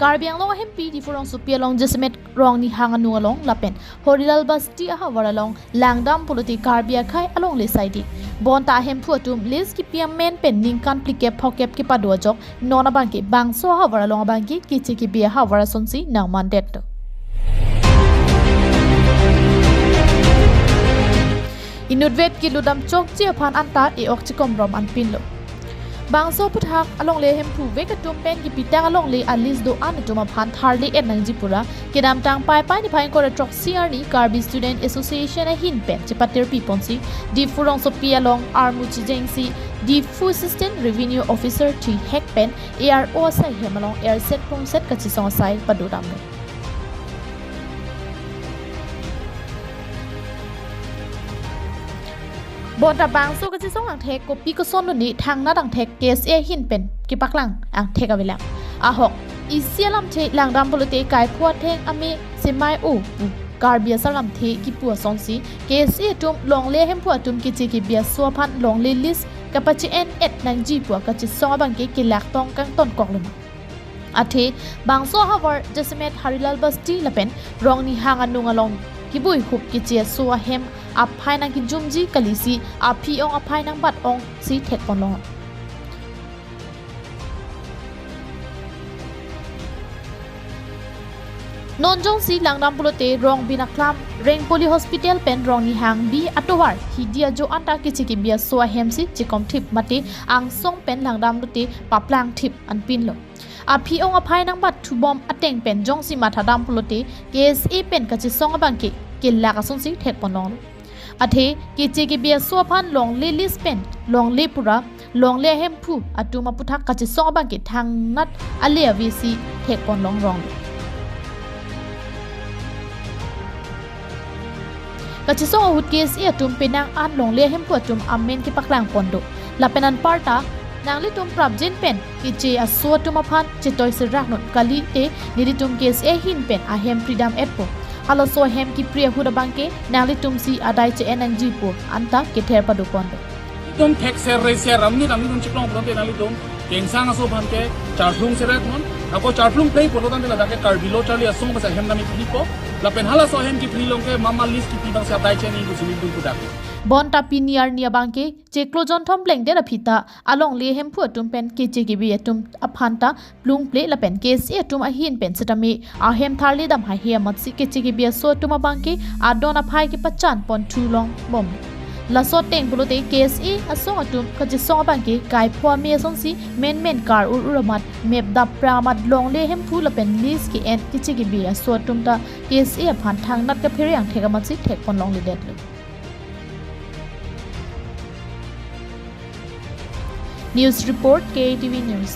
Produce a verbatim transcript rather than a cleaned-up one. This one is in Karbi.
Karbi Anglong ahempi Diphu rongsopi along jasemet Rongnihang anung along lapen Horilal Basti ahavar along langdam pulote Karbi akhei alongle saidi. Bonta ahemphu atum list kipi amen pen ningkan phlikep phokep kepado ajok non abangke bangso ahavar along abangke keche kebi ahavar asonsi nangmandet. Inutvet kelutdam chokche aphan anta e-ok chikomrom anpinlo. Bangso aphuthak alongle hemphu vek atum pen kepitang alongle a-list do-an atum aphan tharle-et nangji pura kedamtang Paipai niphai ingkoi ra throksi arni Karbi Student Association ahin pen chepatirpi ponsi Diphu rongsopi along armu chejengsi Diphu Assistant Revenue Officer thihek pen A R O asai hem along erset pungset kachesong asai padodamlo. Bonta bangso kachesong angthek kopi kosonlo ne thangnat angthek K S A ahin pen kepaklang angthek avelang. Ahok, isi alamthe langdam pulote kaipho atheng ame semai-o pu Karbi asar lamthe kipu asonsi K S A atum longle hemphu atum keche kebi aso aphan longle list kapache-en-et nangji pu kachesong abangke kelak tong kangtonkoklo ma. Athe bangso ahavar jasemet Horilal Basti lapen Rongnihang anung along kebui hup keche aso ahem aphai nangkejumji kalisi aphi-ong aphai nangbat-ongsi thekponlong. Non jongsi langdam pulote Rongbin aklam Rengpoli Hospital pen Rongnihang bi atovar hidi ajo anta keche kebi aso ahemsi chekomthip mate angsong pen langdam lote paplangthip anpinlo. Aphi-ong aphai nangbat thubom ateng pen jongsi mathadam pulote K S A pen kachesong abangke kelak asonsi thekponlonglo. Athe keche kebi aso aphan longle list pen longle pura longle ahemphu atum aphuthak kachesong abangke thangnat ale avesi thekponlongrong. Kachesong ahut K S A atum penang an longle ahemphu atum amen kepaklang pondo. Lapen anparta nanglitum prapjin pen keche aso atum aphan chetoi serak non kalite nelitum K S A ahin pen ahem pridam-etpo. Halaso ahem kipri ahut abangke nanglitumsi adai che-en nangjipo anta kether padopondo. Itum thekser reser amonit amonit chiklong pulote nanglitum kengsang aso aphan ke charlung serak non. Ako charlung plei pulo tangte ladak ke Karbi lo charli asong basa ahem nami philipo. Lapen halaso ahem kipri along ke mama list kipi abangsi adai che-en nangji pusi nelitum pudak. Bonta pini arni abangke chiklo jonthom plengdet aphi ta alongle hemphu atum pen keche kebi atum aphan ta plungple lapen K S A atum ahin pen setame ahem tharledam haihe amatsi keche kebi aso atum abangke adon aphai kepachan pon thulongbom. Laso ateng pulote K S A asong atum kachesong abangke kaipho ame asonsi menmen kar ur ur amat mep dap pra amat longle hemphu lapen list ke-en keche kebi aso atum ta K S A aphan thangnat kaphere angthek amatsi thekponlongledetlo. News report, K A T V News.